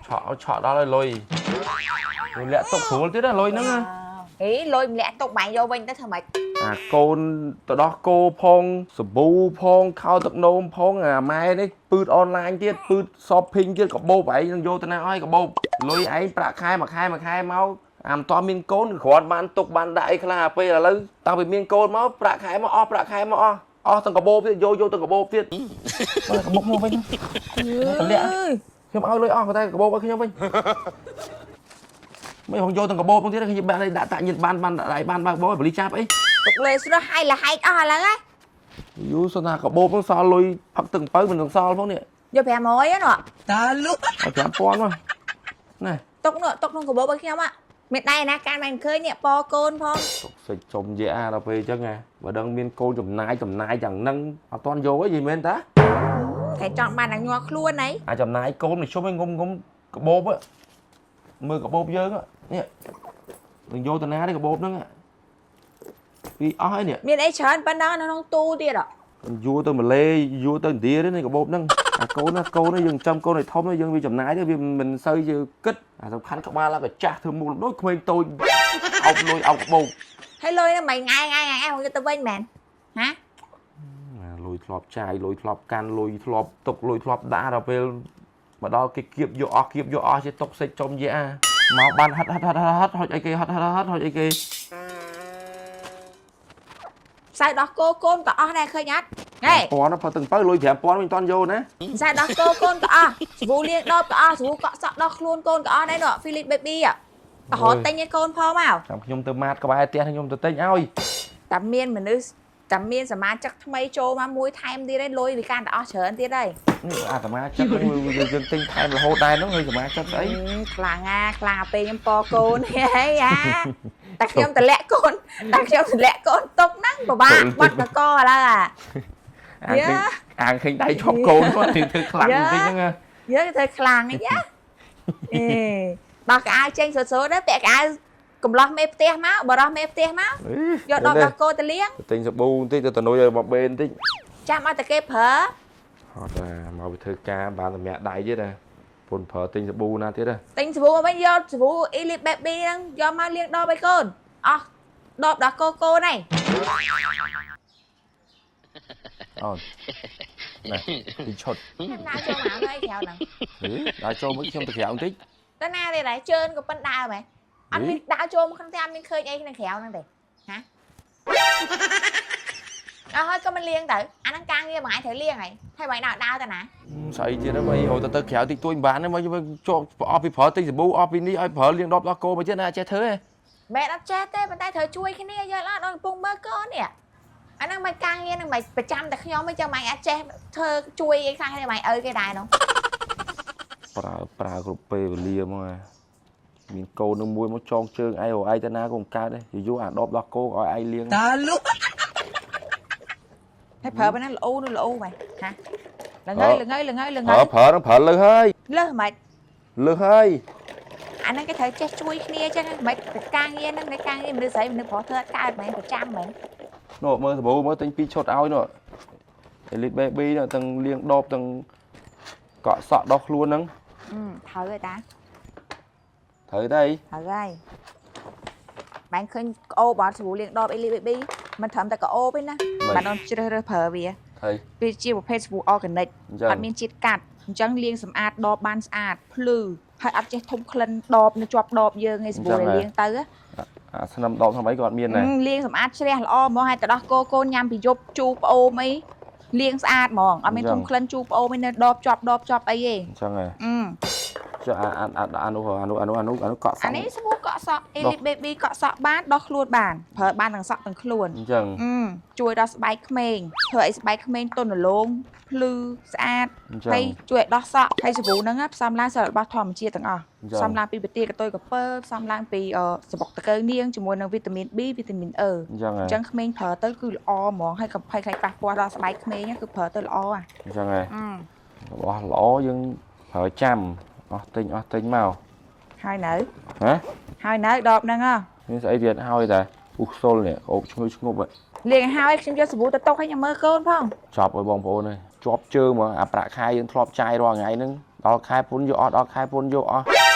ឆក់ឲ្យឆក់ដល់ហើយលុយលុយលាក់ទុកស្រួលទៀតណាលុយហ្នឹងណា ហីលុយម្លាក់ទុកបាញ់យកវិញទៅធ្វើម៉េច អាកូនទៅដោះគោផងសាប៊ូផងខោទឹកនោមផងអាម៉ែនេះពឺតអនឡាញទៀតពឺត shopping ទៀតកាបូបឯងនឹងយកទៅណាអស់កាបូបលុយឯងប្រាក់ខែមួយខែមួយខែមកអាមិនតមានកូនគ្រាន់បានទុកបានដាក់អីខ្លះពេលឥឡូវតាំងពីមានកូនមកប្រាក់ខែមកអស់ប្រាក់ខែមកអស់អស់ទាំងកាបូបទៀតយកយកទាំងកាបូបទៀតបើកាបូបមកវិញតម្លាក់ខ្ញុំឲ្យលុយអស់ប៉ុន្តែកាបូបឲ្យខ្ញុំវិញមិនហងយកទាំងកាបូបហ្នឹងទៀតខ្ញុំបាក់ដាក់តាក់ញិតបានបានដាក់ដៃបានបើកបោបលីចាប់អី ទុកលេស្រស់ហើយលហែកអស់ឥឡូវហ៎ យូសុនថាកាបូបហ្នឹងសល់លុយផឹកទឹកអំពៅមិននឹងសល់ផងនេះ យក500ហ្នឹងនោះ តាលុ ឲ្យ5000មកណែ ទុកនោះទុកក្នុងកាបូបឲ្យខ្ញុំហ่ะមានដៃណាកាន់មិនឃើញនេះពកូនផង ទុកសិចចំយាដល់ពេលអញ្ចឹងហ៎បើដឹងមានកូនចំណាយចំណាយយ៉ាងហ្នឹងអត់ទាន់យកទេយីមែនតា តែចង់បានតែញ័រខ្លួនអី អាចំណាយកូននេះជុំឲ្យងុំងុំកាបូបហ៎មើលកាបូបយើងហ៎នេះនឹងយកទៅណាទេកាបូបហ្នឹងហ៎ពីអស់ហើយនេះ មានអីច្រើនប៉ុណ្ណឹងនៅក្នុងទូទៀតហ៎ យួរទៅម៉ាឡេយួរទៅឥណ្ឌាទេនេះកាបូបហ្នឹងអាកូនណាកូននេះយើងចាំកូនឲ្យធំយើងវាចំណាយទៅវាមិនសូវជាគិតអាសំខាន់ក្បាលឡើងកាចាស់ធ្វើមុខដូចក្មេងតូចអោបលុយអោបកាបូប ហើយលុយហ្នឹងមិនថ្ងៃថ្ងៃថ្ងៃហងយកទៅវិញមែនហ៎ ណាលុយធ្លាប់ចាយលុយធ្លាប់កាន់លុយធ្លាប់ទុកលុយធ្លាប់ដាក់ដល់ពេលមកដល់គេគៀបយកអស់គៀបយកអស់ជាទុកសិចចំយាមកបានហិតហិតហិតហិតហុចអីគេហិតហិតហិតហុចអីគេ ផ្សាយដោះគោកូនក៏អស់ដែរឃើញអត់ហេ ពាន់ផុតទាំងបើលុយ5000វិញមិនតាន់យកណា ផ្សាយដោះគោកូនក៏អស់សាប៊ូលាងដបក៏អស់សាប៊ូកក់សក់ដោះខ្លួនកូនក៏អស់ដែរនោះ Philip Baby ហ៎រហទិញឲ្យកូនផងមក ចាំខ្ញុំទៅម៉ាតក្បែរផ្ទះខ្ញុំទៅទិញឲ្យ តែមានមនុស្សតែមានសមាជិកថ្មីចូលមកមួយថែមទៀតឯងលុយវាកាន់តែអស់ច្រើនទៀតហើយ នេះអាត្មាចិត្តហ្នឹងយើងទិញថែមរហូតដែរហ្នឹងហើយសមាជិកស្អី ខ្លាំងណាខ្លាំងអាពេលខ្ញុំពកូនហីអាតែខ្ញុំតម្លាក់កូនតែខ្ញុំតម្លាក់កូនទុកហ្នឹងពិបាកបាត់កកឥឡូវអា អាងឃើញអាងឃើញដៃជាប់កូនគាត់ធ្វើខ្លាំងបន្តិចហ្នឹងណា យើងធ្វើខ្លាំងអីយ៉ាអេដល់កៅអៅចេញស្រួតៗទៅពាក់កៅអៅកំឡោះមេផ្ទះមកបរោះមេផ្ទះមកយកដបដល់គោទៅលាង ទៅទិញសាប៊ូបន្តិចទៅតនុយឲ្យមកបេបន្តិច ចាំឲ្យតែគេប្រើ អត់អាមកវាធ្វើការបានតម្រាក់ដៃទៀតណាពុនប្រើទិញសាប៊ូណាទៀតណា ទិញសាប៊ូមកវិញយកសាប៊ូ Elite Baby ហ្នឹងយកមកលាងដបឲ្យកូនអស់ដបដល់គោកូនហើយ អូនណែទីឈុត ខ្ញុំដើរចូលមកហើយក្រៅហ្នឹង ហេដើរចូលមួយខ្ញុំទៅក្រៅបន្តិច ទៅណាទេដែរជើងក៏ប៉ិនដើរមែនអត់មានដើរចូលមកក្នុងផ្ទះអត់មានឃើញអីក្នុងក្រៅហ្នឹងទេហ៎អស់ហើយក៏មិនលាងទៅអាហ្នឹងការងារមួយថ្ងៃត្រូវលាងហើយហើយបើដើរដើរទៅណា ស្អីទៀតហ្នឹងអីហូរទៅទៅក្រៅតិចតួចមិនបានទេមកជាប់អស់ពីប្រើទិញសាប៊ូអស់ពីនេះឲ្យប្រើលាងដបដល់គោមកទៀតណាចេះធ្វើទេ មែនអត់ចេះទេប៉ុន្តែត្រូវជួយគ្នាយល់អត់ដល់កំពុងមើលកូននេះអាហ្នឹងមិនការងារហ្នឹងមិនប្រចាំតែខ្ញុំទេចឹងមិនអាចចេះធ្វើជួយអីខ្លះទេមិនឪគេដែរនោះ ប្រើប្រើគ្រប់ពេលវេលាមកអាមានកូននឹងមួយមកចងជើងឯងរឯងទៅណាក៏មិនកើតដែរយូរអាដបដល់គោក៏ឲ្យឯងលាង តាលុ ហើយប្រើប៉ុណ្ណាល្អនោះល្អមែនហ៎ល្ងើល្ងើល្ងើល្ងើ ប្រើប្រើនឹងប្រើលើសហើយ លើសមិន លើសហើយ អាហ្នឹងគេត្រូវចេះជួយគ្នាចឹងមិនការងារហ្នឹងនៃការងារមនុស្សស្រីមនុស្សប្រុសធ្វើអត់កើតមែនប្រចាំមែន នោះមើលសាប៊ូមើលទិញពីរឈុតឲ្យនោះ Elite Baby នោះទាំងលាងដបទាំងកក់សក់ដោះខ្លួនហ្នឹង ត្រូវហើយតា ត្រូវទេអី ត្រូវហើយបែងឃើញក្អូបអត់ស្រួលលាងដប Elite Baby មិនត្រឹមតែក្អូបទេណាបានអូនជ្រើសរើសប្រើវា ត្រូវ វាជាប្រភេទសាប៊ូ organic អញ្ចឹង អត់មានជាតិកាត់អញ្ចឹងលាងសម្អាតដបបានស្អាតភ្លឺហើយអត់ចេះធំក្លិនដបនៅជាប់ដបយើងឯងសាប៊ូដែលលាងទៅ អាស្នឹមដបថ្មីក៏អត់មានដែរ លាងសម្អាតជ្រះល្អហ្មងហើយទៅដោះគោកូនញ៉ាំពីយប់ជូរប្អូមអីលាងស្អាតហ្មងអត់មានធំក្លិនជូរប្អូមអីនៅដបជាប់ដបជាប់អីទេ អញ្ចឹងហ៎ អឺ ចុះអាអាអាអានោះអានោះអានោះអានោះអានោះកក់សក់ អានេះសាប៊ូកក់សក់ Elite Baby កក់សក់បានដោះខ្លួនបានប្រើបានទាំងសក់ទាំងខ្លួន អញ្ចឹង អឺជួយដល់ស្បែកក្មេងធ្វើឲ្យស្បែកក្មេងទន់រលោងភ្លឺស្អាត អញ្ចឹង ហើយជួយឲ្យដោះសក់ហើយសាប៊ូហ្នឹងណាផ្សំឡើងសាររបស់ធម្មជាតិទាំងអស់ អញ្ចឹង ផ្សំឡើងពីប្រទាលកតុយកពើផ្សំឡើងពីសបុកតកើនាងជាមួយនឹងវីតាមីន B វីតាមីន E អញ្ចឹងហ៎ អញ្ចឹងក្មេងប្រើទៅគឺល្អហ្មងហើយកុំភ័យខ្លាចប៉ះពាល់ដល់ស្បែកក្មេងណាគឺប្រើទៅល្អហ่ะ អញ្ចឹងហ៎ អឺ របស់ល្អយើងប្រើចាំអស់ទិញអស់ទិញមក ហើយនៅ ហ៎ ហើយនៅដបហ្នឹងហ៎ មានស្អីទៀតហើយតែឧសុលនេះក្អូបឈ្ងុយឈ្ងប់ហ៎ លាងឲ្យហើយខ្ញុំយកសាប៊ូទៅទុកឲ្យខ្ញុំមើលកូនផង ចប់ឲ្យបងប្អូនហើយជាប់ជើងហ្មងអាប្រាក់ខែយើងធ្លាប់ចាយរាល់ថ្ងៃហ្នឹង ដល់ខែពុនយកអស់ដល់ខែពុនយកអស់។